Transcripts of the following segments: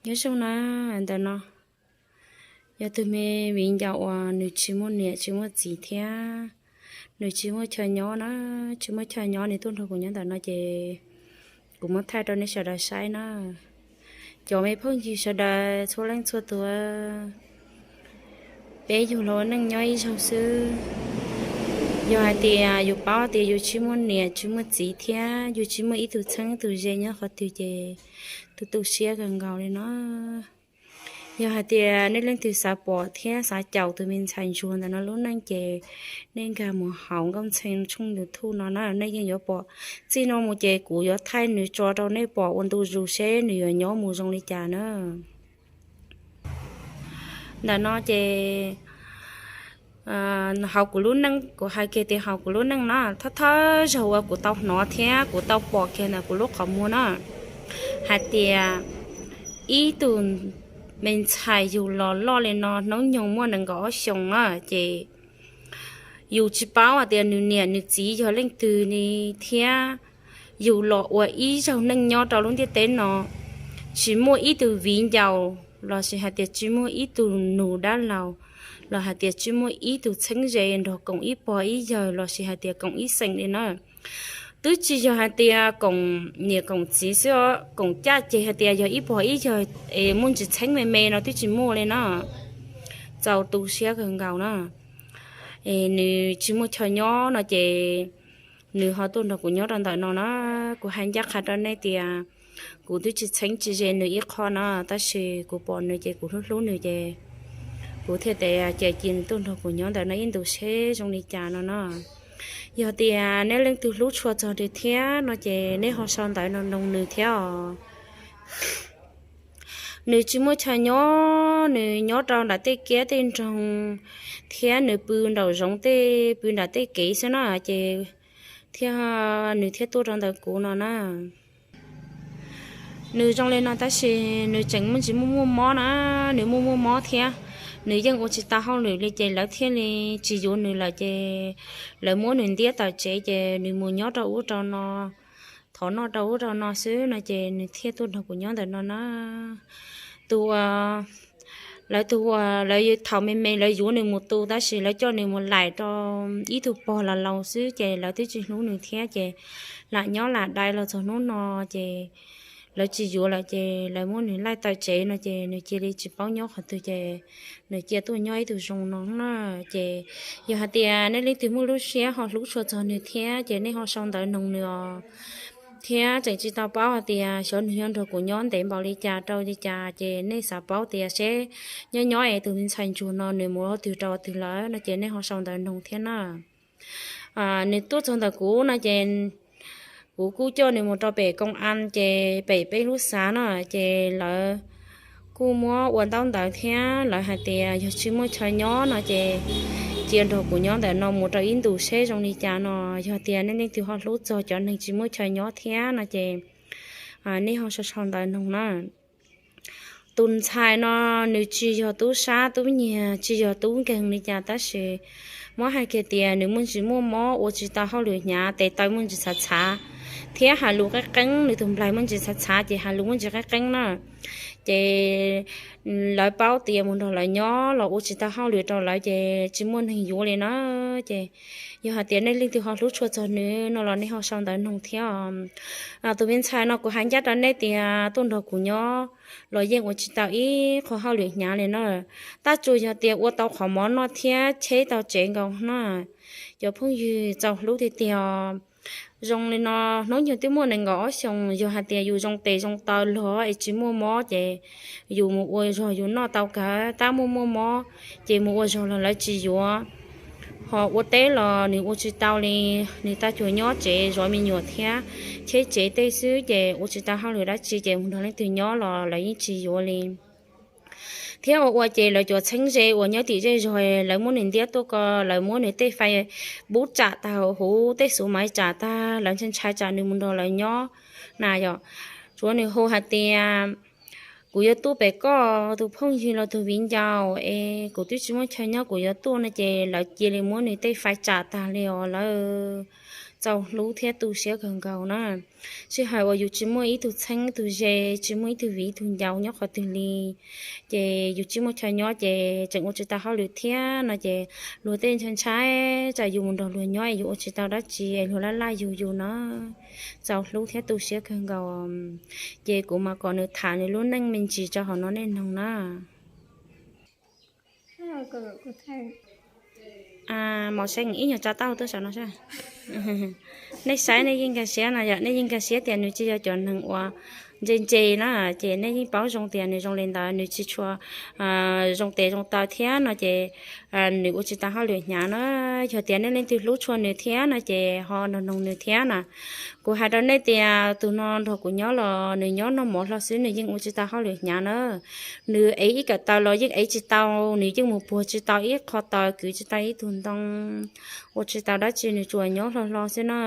Nyob zoo na, ntawm no yog tus me viv ncaus uas nws tsis muaj niam tsis muaj txiv thiab nws tsis muaj chaw nyob na, tsis muaj chaw nyob, nws tuaj nrog kuv nyob ntawm no ces kuv muab thaij rau nej sawv daws saib na. Cov me phooj ywg sawv daws txhua leej txhua tus, peb yug los ua neej nyob ib zaug xwb. Yog hais tias yus paub tias yus tsis muaj niam tsis muaj txiv thiab yus tsis muaj ib tug txheeb tus ze nyob qhov twg ces tu tu siab kawg nkaus li no. Yog hais tias nej leej twg xav pom thiab xav caum tus me ntxhais ntsuag ntawm no lub neej ces nej nkag mus hauv Nkauj Ntxhee tshooj YouTube no na, nej yeej yuav pom. Txij no mus ces kuv yuav thaij nws tso rau nej pom ua ntu zus seb nws yuav nyob mus zoo li cas na. Ntawm no ces hauv kuv lub neej, kuv hais kiag tias hauv kuv lub neej no, thawj thawj zaug uas kuv tau hnov thiab kuv tau pom kiag ntawm kuv lub qhov muag na, hais tias ib tug me ntxhais yug los loj li no hnub nyoog muaj nees nkaum ob xyoos na ces yus tsis paub hais tias nws niam nws txiv yog leej twg li thiab yus los ua ib zaug neej nyob rau lub ntiaj teb no, tsis muaj ib tug viv ncaus los sis hais tias tsis muaj ib tug nus dab laug los hais tias tsis muaj ib tug txheeb ze nrog koom ib pog ib yawg los sis hais tias koom ib xeem li na. Twb tsis yog hais tias koom niam koom txiv xwb, koom caj ces hais tias yog ib pog ib yawg es muaj ntsis txheeb me me no twb tsis muaj li na. Txaus tu siab kawg nkaus na. Es nws tsis muaj chaw nyob no ces nws ho tuaj nrog kuv nyob rau ntawm no na. Kuv hais ncaj qha rau nej tias kuv twb tsis txheeb tsis ze nws ib qho no, tab sis kuv pom nws ces kuv hlub hlub nws ces kuv thiaj tes ces cia nws tuaj nrog kuv nyob ntawm no ib ntus seb zoo li cas no no. Yog tias nej leej twg hlub tshua txog nws thiab no ces nej ho sau ntawv no noog nws thiab os. Nws tsis muaj chaw nyob, nws nyob rau nram tej kiab tej nroog thiab nws pw nraum zoov tej, pw nram tej kev xwb na ces thiab nws thiaj tuaj rau ntawm kuv no na. Nws zoo li no tab sis nws tseem muaj ntsis muaj muaj mob na, nws muaj muaj mob thiab nws yeej ua tsis tau hauj lwm li ces lawv thiaj li tsis yuav nws lawm ces lawv muab nws ntiab tawm tsev ces nws mus nyob rau ub rau no, thov noj rau ub rau no xwb no ces nws thiaj tuaj nrog kuv nyob ntawm no na. Tus uas lawv, tus uas lawv thaum me me lawv yuav nws mus tu tab sis lawv coj nws mus laim rau ib tug pog laus laus xwb ces lawv twb tsis hlub nws thiab ces lam nyob lam dai los txog hnub no ces lawv tsis yuav lawm ces lawv muab nws laij tawm tsev no ces nws cia li tsis paub nyob qhov twg ces nws cia tuaj nyob ib tug zoo no na. Ces yog hais tias nej leej twg muaj lub siab ho hlub tshua txog nws thiab ces nej ho sau ntawv noog nws os. Thiab tseem tsis tau paub hais tias xyov nws yuav nrog kuv nyob ntev npaum li cas rau li cas ces nej xav paub tias seb nyob nyob es tus me ntxhais ntsuag no nws mus ua twg rau twg lawm no ces nej ho sau ntawv noog thiab na. Nws tuaj txog ntawm kuv no ces kuv kuj coj nws mus rau pem koo a ces pem peb lub xav no ces lawv kuj muab ua ntaub ntawv thiab lawv hais tias yog tsis muaj chaw nyob no ces cia nrog kuv nyob ntawm no mus rau ib ntus seb zoo li cas no. Yog tias nej leej twg ho hlub txog cov neeg tsis muaj chaw nyob thiab no ces nej ho sau sau ntawv noog na. Tus ntxhais no nws tsis yog tub sab tub nyiag tsis yog tub nkeeg li cas tab sis muab hais kiag tias nws muaj ntsis muaj mob ua tsis tau hauj lwm hnyav tes taw muaj ntsis txhav txhav thiab hais lus qeeb qeeb, nws tus nplaig muaj ntsis txhav txhav ces hais lus muaj ntsis qeeb qeeb na. Ces lawv paub tias mus nrog lawv nyob los ua tsis tau hauj lwm rau lawv ces tsis muaj neeg yuav li na. Ces yog hais tias nej leej twg ho hlub tshua txog nws no los nej ho sau ntawv noog thiab. Tus me ntxhais no kuv hais ncaj rau nej tias tuaj nrog kuv nyob los yeej ua tsis tau ib qho hauj lwm hnyav li na. Tab tsuas yog tias ua tau qhov mov noj thiab cheb tau tsev nkaus na. Cov phooj ywg txaus hlub tiag tiag. Zoo li no hnub nyoog twb muaj nees nkaum ob xyoos, yog hais tias yus zoo tes zoo taw los es tsis muaj mob ces yus mus ua zog yus noj tau kawg, tab muaj muaj mob ces mus ua zog los lawv tsis yuav. Ho ua teb los nws ua tsis tau li, nws tag cuag nyob tsev zov me nyuam thiab cheb tsev tej xwb ces ua tsis tau hauj lwm dab tsi ces mus nrog leej twg nyob los lawv yeej tsis yuav li. Thiab ua ua ces lawv cov txheeb ze uas nyob tim zej zog lawv muab nws ntiab tuaj ko, lawv muab nws tej Facebook tsam tag, huv tej xuv maiv tsam tag, lawv ntshai ntshai tsam nws mus nrog lawv nyob na yom. Tsuav nws hu hais tias kuv yuav tuaj pem koj tus phooj ywg los tus viv ncaus es kuv twb tsis muaj chaw nyob kuv yuav tuaj no ces lawv cia li muab nws tej fais tsam tag li os lawv. txaus hlub thiab tu siab kawg nkaus na. Sij hawm uas yus tsis muaj ib tug txheeb ib tug ze, tsis muaj ib tug viv ib tug ncaus nyob qhov twg li, ces yus tsis muaj chaw nyob ces tseem ua tsis tau hauj lwm thiab no ces luag tej ntshai ntshai tsam yus mus nrog luag nyob es yus ua tsis tau dab tsi es luag laj laj yug yus no. Txaus hlub thiab tu siab kawg nkaus. Ces kuv mam kom nws tham nws lub neej me ntsis rau hauv no nej mloog na. Mos Seej ib nyuag tsa taub tuaj saum no saib. Nej saib nej yeej nkag siab no yom, nej yeej nkag siab tias nws tsis yog cov neeg uas ntse ntse na, ces nej yeej paub zoo tias nws zoo li ntawd, nws tsis tshua zoo tes zoo taw thiab no ces nws ua tsis tau hauj lwm hnyav na. Yog tias nej leej twg hlub tshua nws thiab no ces ho nrog noog nws thiab na. Kuv hais rau nej tias tus no nrog kuv nyob los nws nyob noj mov hlo xwb, nws yeej ua tsis tau hauj lwm hnyav na. Nws ev ib kawm taws los yeej ev tsis tau, nws yeej mus puag tsis tau ib qho taws, kwv tsis tau ib tug ntoo, ua tsis tau dab tsi, nws tsuas nyob hlo hlo xwb na.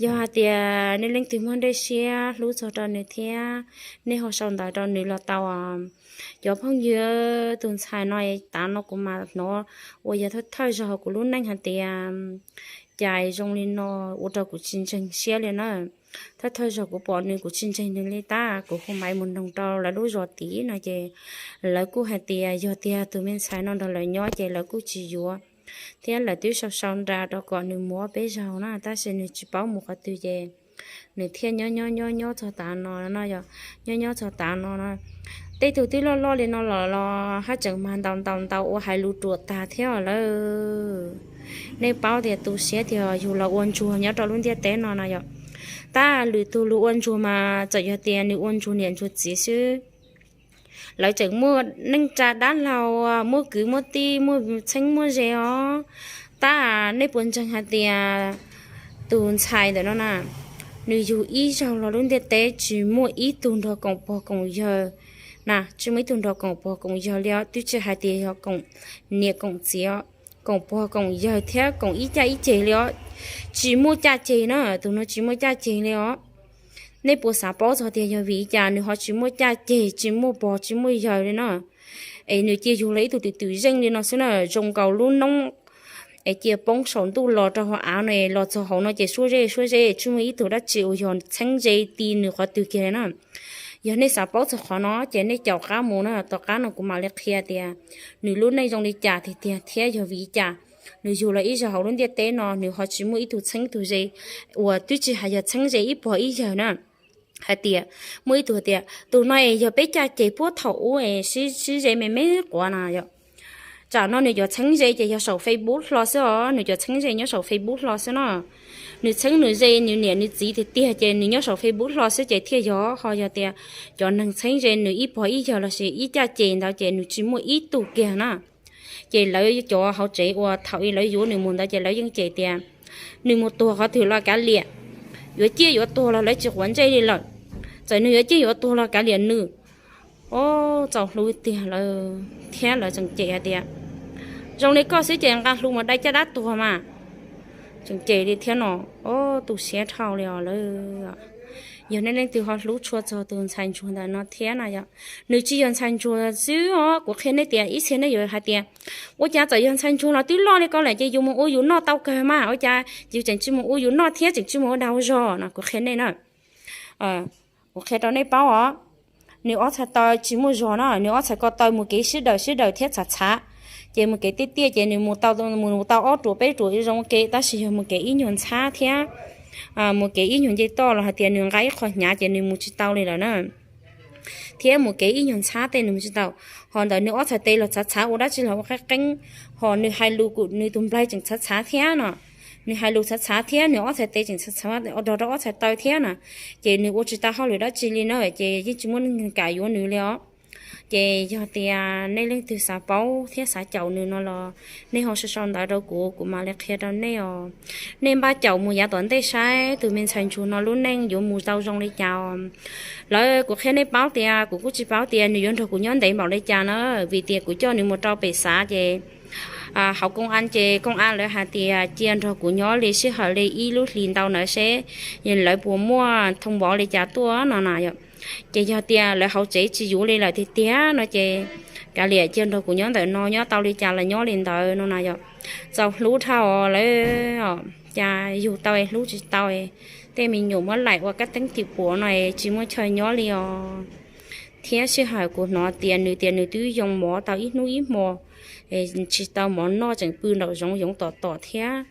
Yog hais tias nej leej twg muaj ntsej siab hlub txog rau nws thiab, nej ho sau ntawv rau nws los tau. Cov phooj ywg, tus ntxhais no tav no kuv mam hnov uas yog thawj thawj zaug kuv lub neej hais tias cas zoo li no, ua rau kuv tsis ntseeg siab li na. Thawj thawj zaug kuv pom nws kuv tsis ntseeg nws li tab kuv hu maiv mus noog rau lawv lub zos tid no ces lawv kuj hais tias yog tiag tus me ntxhais no nrog lawv nyob ces lawv kuj tsis yuav, thiab lawv twb sau sau nra rau kom nws mus ob peb zaug na tab sis nws tsis paub mus qhov twg ces nws thiaj nyob nyob nyob nyob txog tav no no yom. Nyob nyob txog tav no no, tej tug twb loj loj li no los los haj tseem mag ntaus ntaus ntaus ua hais lus ruam tag thiab lawm. Nej paub tias tu siab tiag yug los ua ntsuag nyob rau lub ntiaj teb no no yom. Tab lwm tus luag ua ntsuag mas txawm yog tias nws ua ntsuag niam ntsuag txiv xwb, lawv tseem muaj neej tsa dab laug, muaj kwv muaj tij, muaj txheeb muaj ze os. Tab nej puas ntseeg hais tias tus ntxhais ntawm no na, nws yug ib zaug los lub ntiaj teb tsis muaj ib tug nrog koom pog koom yawg na, tsis muaj ib tug nrog koom pog koom yawg li os, twb tsis hais tias yog koom niam koom txiv, koom pog koom yawg thiab koom ib caj ib ceg li os. Tsis muaj caj ceg na, tus no tsis muaj caj ceg li os. Nej puas xav paub txog tias yog vim li cas nws ho tsis muaj caj ceg, tsis muaj pog tsis muaj yawg li na? Es nws cia yug los ib tug twm twm zeej li no xwb na, zoo nkaus lub noob es cia poob saum ntuj los rau hauv av no los txog hauv no ces suab zeb suab zeb tsis muaj ib tug dab tsi uas yog txheeb ze ti nws qhov twg kiag li na. Yog nej xav paub txog qhov no ces nej caum qab mus na, tom qab no kuv mam li qhia tias nws lub neej zoo li cas tiag tiag thiab yog vim li cas nws yug los ib zaug hauv lub ntiaj teb no nws ho tsis muaj ib tug txheeb tug ze, uas twb tsis hais yog txheeb ze ib pog ib yawg na. Hais tias muaj ib tug tias tus no es yog peb caj ceg puag thaum ub es sib ze me me quav na yom. Tsam no nws cov txheeb ze ces yog saum Facebook hlo xwb os, nws cov txheeb ze nyob saum Facebook hlo xwb no. Nws txheeb nws ze nws niam nws txiv tiag tiag ces nws nyob saum Facebook hlo xwb ces thiaj yog, ho yog tias cov neeg txheeb ze nws ib pog ib yawg lossis ib caj ceg ntawd ces nws tsis muaj ib tug kiag na. Ces lawv cov hauv tsev uas thaum ub lawv yuav nws mus ntawd ces lawv yeej cem tias nws mus tuag qhov twg los kav liam, yuav ciaj yuav tuag los lawv tsis quav ntsej li lawm. Txawm nws yuav ciaj yuav tuag los kav liam nws. Ob, txaus hlub tiag lawm thiab lawv tseem cem hais tias zoo li koj xwb ces nqa hlub mus dai caj dab tuag mas. Tseem cem li thiab no, ob, tu siab dhau li os lawm. Yog nej leej twg ho hlub tshua txog tus ntxhais ntsuag ntawm no thiab na yom, nws tsis yog ntxhais ntsuag xwb os, kuv qhia nej tias ib txhia nej yuav hais tias ua cas txawm yog ntxhais ntsuag los twb loj li ko lawm ces yus mus ua yus noj tau kawg mas, ua cas yus tseem tsis mus ua yus noj thiab tseem tsis mus ua dag ua zog no, kuv qhia nej na. Kuv qhia rau nej paub os, nws ob txhais taw tsis muaj zog na, nws ob txhais ko taw mus kev sib daws sib daws thiab txhav txhav, ces mus kev tiaj tiaj ces nws mus tau, mus tau ob ruam peb ruam zoo ke, tab sis yog mus kev ib nyuag ntxhab thiab mus kev ib nyuag nce toj los hais tias nws nqa ib qho hnyav ces nws mus tsis tau li lawm na. Thiab mus kev ib nyuag ntxhab tej nws mus tsis tau. Ho ntawm nws ob txhais tes los txhav txhav ua dab tsi los ua qeeb qeeb, ho nws hais lus kuj nws tus nplaig tseem txhav txhav thiab no. Nws hais lus txhav txhav thiab nws ob txhais tes tseem txhav txhav rog rau ob txhais taw thiab na, ces nws ua tsis tau hauj lwm dab tsi li na, ces yeej tsis muaj neeg kam yuav nws li os. Ces yog tias nej leej twg xav paub thiab xav caum nws no los nej ho sau sau ntawv rau kuv, kuv mam li qhia rau nej os. Nej npaj caum mus yav tom ntej saib tus me ntxhais ntsuag no lub neej yuav mus tau zoo li cas os. Lawv, kuv qhia nej paub tias kuv kuj tsis paub tias nws yuav nrog kuv nyob ntev npaum li cas na, vim tias kuv coj nws mus rau pem xav ces hauv koob as ces koob as lawv hais tias cia nrog kuv nyob li sij hawm li ib lub hlis ntau ntawd seb lawv puas muaj thoob npov li cas tuaj no na yom. Ces yog tias lawv hauv tsev tsis yuav li lawm tiag tiag no ces kav liam cia nrog kuv nyob ntawm no, nyob tau li cas los nyob li ntawd no na yom. Txaus hlub dhau lawm, cas yug tau es hlub tsis tau, tej me nyuam muab laim ua kab teeb tim puav no tsis muaj chaw nyob li os. Thiab sij hawm kuv hnov tias nws tias nws twb yoo mov tau ib hnub ib hmo, tsis tau mov noj tseem pw nraum zoov yoov tom tom thiab.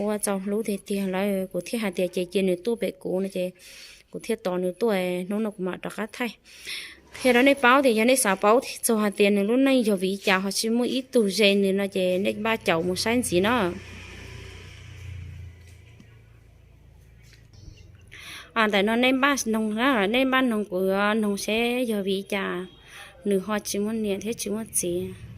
Ua txaus hlub tiag tiag lawm, kuv thiaj hais tias ces cia nws tuaj pem kuv no ces kuv thiaj tos nws tuaj, hnub no kuv mam rov qab thaij. Qhia rau nej paub tias yog nej xav paub txog hais tias nws lub neej yog vim li cas ho tsis muaj ib tug ze nws no ces nej npaj caum mus saib ntxiv na. Ntawm no nej npaj noog, nej npaj noog kuv yuav noog seb yog vim li cas nws ho tsis muaj niam thiab tsis muaj txiv.